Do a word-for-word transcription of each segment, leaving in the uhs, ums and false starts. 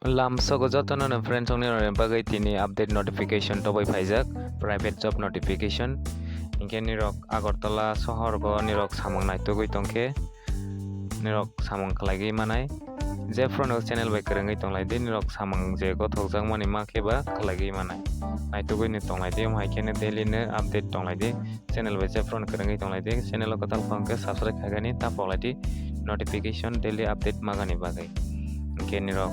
Lamsogo jotono no friends, ongni rokni bagwi tini update notification toboi phaijak, private job notification. Hinkhe nirok Agartala sohor go nirok samung naitugwi tongkhe, nirok samung khlaigwi manai. Jephru no channel bai kwrwngwi tonglaidi, nirok samung je gothokjakmani ma khe ba khlaigwi manai. Naitugwi no tonglaidi, omo hai khe no daily no update tonglaidi. Channel bai jephru no kwrwngwi tonglaidi, channel o kwtal phang khe subscribe khaigani, ta poglaidi notification daily update magani bagwi. Hinkhe nirok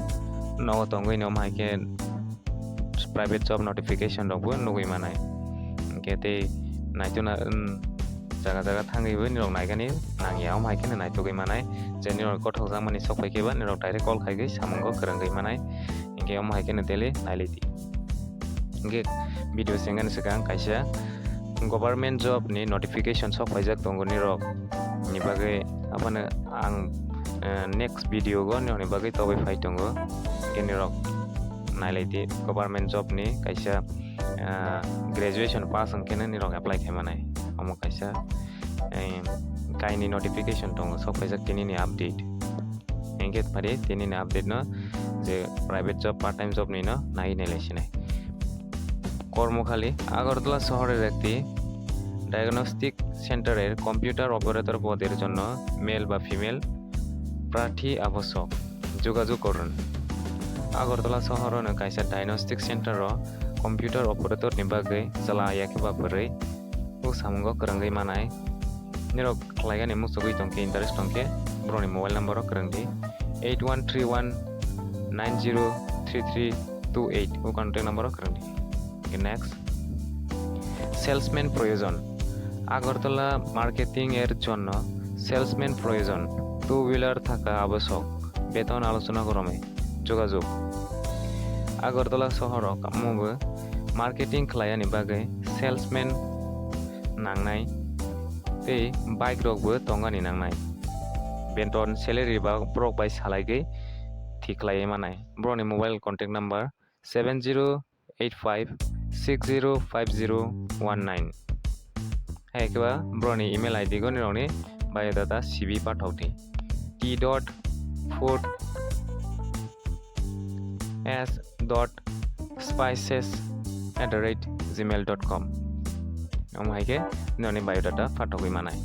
nogo tongwi no omo hai khe private job notification rok bo nugwi manai. Hinkhe tei naituna, um, jaga jaga thangwi bo nirok naigani nangya, omo hai khe no naitugwi manai. Je nirok gothokjakmani sok phai khe ba nirok direct call khaigwi samungo kwrwngwi manai. Hinkhe omo hai khe no daily nailidi. Hinkhe video sengani swkang kaisa government job ni notification sok phaijak tongo nirok ni bagwi, abono ang, eh, next video go nirok ni bagwi tobwi phai tongo. Hinkhe nirok nailaidi, government job ni kaisa, eh, graduation pass wngkhe no nirok apply khai manai. Omo kaisa, eh, kaini notification tongo sok phaijak tini ni update. Hinkhe phari tini ni update no je private job, part time job ni no nai nai lai sinai. Kormokhali, Agartala শহরের একটি ডায়াগনস্টিক সেন্টারের computer operator পদের জন্য মেল বা ফিমেল প্রার্থী আবশ্যক, যোগাযোগ করুন। Agartala sohor no kaisa diagnostic center o computer operator ni bagwi chwla ya khe ba bwrwi o samungo kwrwngwi manai. Nirok khlaigani muchugwi tongkhe, interest tongkhe, borokni mobile number o kwrwngdi, eight one three one nine zero three three two eight, o contact number o kwrwngdi. Next, salesman প্রয়োজন। আগরতলা মার্কেটিং এর জন্য সেলসম্যান প্রয়োজন। Two wheeler থাকা আবশ্যক। বেতন আলোচনা ক্রমে যোগাযোগ। Agartala sohor o kamo bo marketing khlaiyani bagwi salesman nangnai tei bike rok bo tongani nangnai. Beton salary ba borok bai salaigwi thik khlaiwi manai. Borokni mobile contact number seven zero eight five six zero five zero one nine. Hai khe ba borokni email I D go nirokni biodata C V pathok di. T dot four S dot spices at the rate gmail dot com. Omo hai khe nirokni biodata pathogwi manai.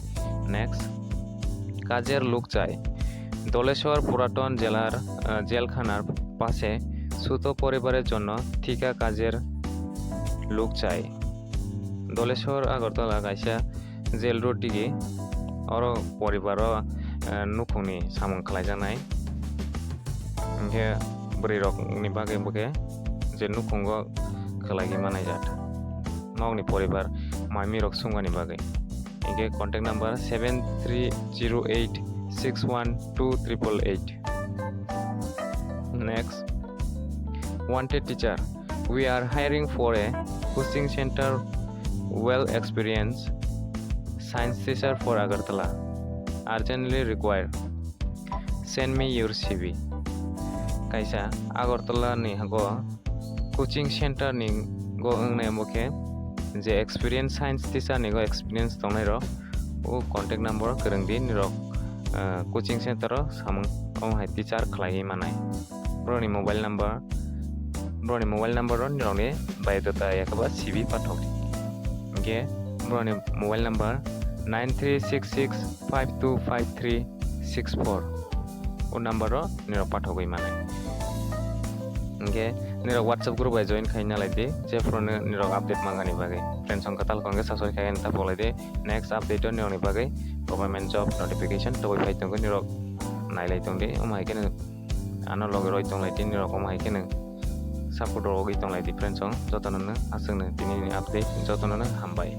Next, কাজের লোক চাই। দলেশ্বর পুরাতন জেলার, আহ, জেলখানার পাশে ছোট পরিবারের জন্য ঠিকা কাজের লোক চাই। Doleshwar Agartala kaisa jail road digi, oro poribaro, eh, nukhungni samung khlaijaknai. Hinkhe bwrwirokni bagwi bo khe je nukhungo khlaigwi manai jat. Nokni poribar mamirok sungani bagwi. Hinkhe contact number seven three zero eight six one two triple eight. Next, wanted teacher. We are hiring for a coaching center well experienced science teacher for Agartala. Urgently required. Send me your C V. Kaisa Agartala ni hago coaching center ni go wngnai omo khe je experience science teacher ni go experience tongnai rok o contact number o kwrwng di nirok, ah, coaching center o samung omo hai teacher khlaiwi manai. Borokni mobile number, borokni mobile number o nirokni biodata yakhe ba C V pathok di. Hinkhe borokni mobile number nine three six six five two five three six four. O number o nirok pathogwi manai. Hinkhe nirok WhatsApp group bai join khai nalai di, jephru no nirok update mangani bagwi. Friends song kwtal kongkhe subscribe khai ta bolai di. Next update o nirokni bagwi government job notification toboi phai tongo, nirok nailai tong di. Omo hai khe no ano logi roi tonglai di, nirok omo hai khe no support rogwi tonglai di friends song. Jotono no aswk no tini ni update, jotono no hambai.